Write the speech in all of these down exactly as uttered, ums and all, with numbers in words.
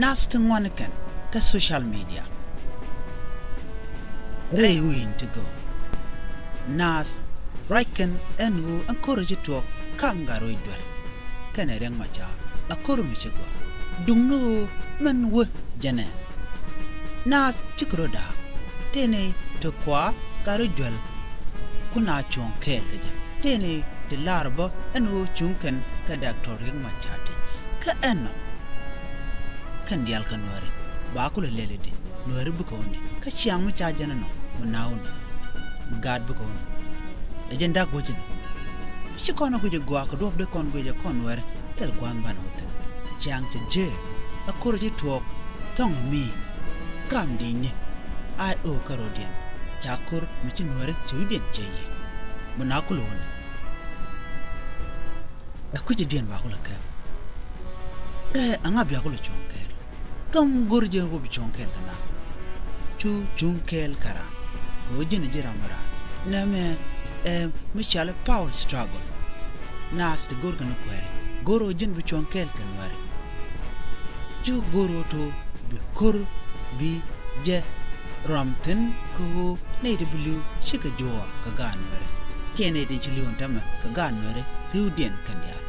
Naath ti ŋuan kɛn kä social media. Rɛy wi̱i̱n ti gɔɔ. Naath ruac kɛn ɛn ɣöö ɛn ko̱r ci tuɔɔk kam Gat Ruec Duel kɛnɛ Riɛk Macar a ko̱r mi ci gɔaa. Duŋni ɣöö mɛn wä jɛnɛ. Naath cikɛ rɔ da̱a̱k tëë nɛy ti kua Gat Ruec Duel kun a cuɔ̱ŋ kɛɛl kɛ jɛ. Tëë nɛy ti lar bä ɛn ɣöö cuŋ kɛn kɛ Doctor Riɛk Macar Teny. Kä ɛnɔ kɛn diaal kä Nuääri ba kulɛ lɛl i̱di Nuääri bikɛ wä ni kä ciaŋ mi ca jɛn ɛnɔ mi na wä ni mi gaat bikɛ wä ni. Ɛ jɛn da̱k wecin ci kɔn ɛ guic ɛ gɔaa kɛ duɔ̱p dee kɔn guic ɛ kɔn Nuääri thil gua̱a̱th banɛ wä thi̱n. Ciaŋ cɛ jiääk ɛ ko̱r ci tuɔɔk thɔŋ ɛ mi kam di̱i̱ni. A i̱ ɣöö kä rɔ̱diɛn ca ko̱r mi ci Nuääri cɛ wi̱cdiɛn cɛ yic mi na kulɛ wä ni. Ɛ kui̱cädiɛn ba kulɛ kɛɛl. Kɛ ɛŋa bia kulɛ cuɔ̱ŋ kɛɛl? Kä mi go̱r jɛ ɣöö bi cuɔ̱ŋ kɛɛl kɛ naath. Cu cuŋ kɛɛl kɛ raan kɛ ɣöö ji̱n ji̱ ram mi raan. Nɛmɛ ɛ mi cɔal i̱ power struggle. Naath ti go̱r kɛ ni kuääri go̱r ɣöö ji̱n bi cuɔ̱ŋ kɛɛl kɛ Nuääri. Cu go̱r ɣöö to̱ bi ko̱r bi jɛ ram thi̱n kɛ ɣöö nɛy ti bi li̱w cikɛ juɔ̱ɔ̱r kɛ gaat Nuääri. Kiɛ nɛy ti ci li̱w ɛn täämɛ kɛ gaat Nuääri ri̱wdiɛn kɛn diaal.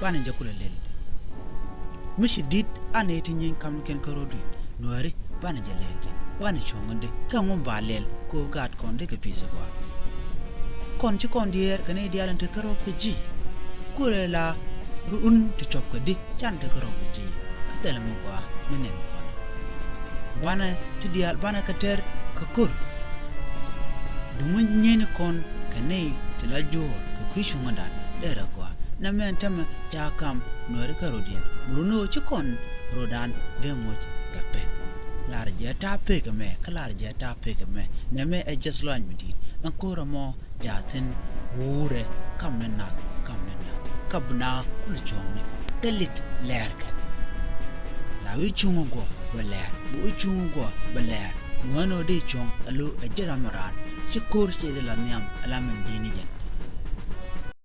Banɛ jɛ kulɛ lɛl. Mi ci di̱t a nɛy ti nyieny kamnikiɛn kä rɔ̱diɛn Nuääri banɛ jɛ lɛl di banɛ cuɔ̱ŋ di kɛ ŋu ba lɛl kɛ ɣöö gaat kɔn dee kɛ pi̱i̱th ɛ gɔaa. Kɔn ci kɔn diɛɛr kɛ nɛy diaal ɛn te kä rɔ̱ kɛ ji̱. Kulɛ la run ti cuɔp kɛ di can te kä rɔ̱ kɛ ji̱. Kä thilɛ mi gɔaa mi nɛn kɔn. Banɛ ti diaal banɛ kɛ tɛr kɛ ko̱r. Duŋ mi nyieni kɔn kɛ nɛy ti la juɔ̱ɔ̱r kɛ kui̱ cuŋädan derɛ gɔaa. Nɛmɛ ɛn täämɛ ca kam Nuääri kä rɔ̱diɛn mi luni ɣöö ci kɔn rɔ̱dan dee moc kɛ pek. Lar jɛ ta̱a̱ pek ɛmɛ kä lar jɛ ta̱a̱ pek ɛmɛ. Nɛmɛ ɛ jɛth lɔany mi di̱i̱t ɛn ko̱r ɛmɔ. Jaathin wurɛ kam ni nath kam ni nath. Ka bi na kul cuɔ̱ŋni kä lit lɛɛrkɛ. La wi̱i̱ cuŋ guɔ bɛ lɛɛr bi wi̱i̱ cuŋ guɔ bɛ lɛɛr. Ŋuɛn ɔ dee cuɔ̱ŋ alo ɛ ji̱ ram raan ci ko̱r ci dee la nhiam ala min di̱i̱ni jɛn.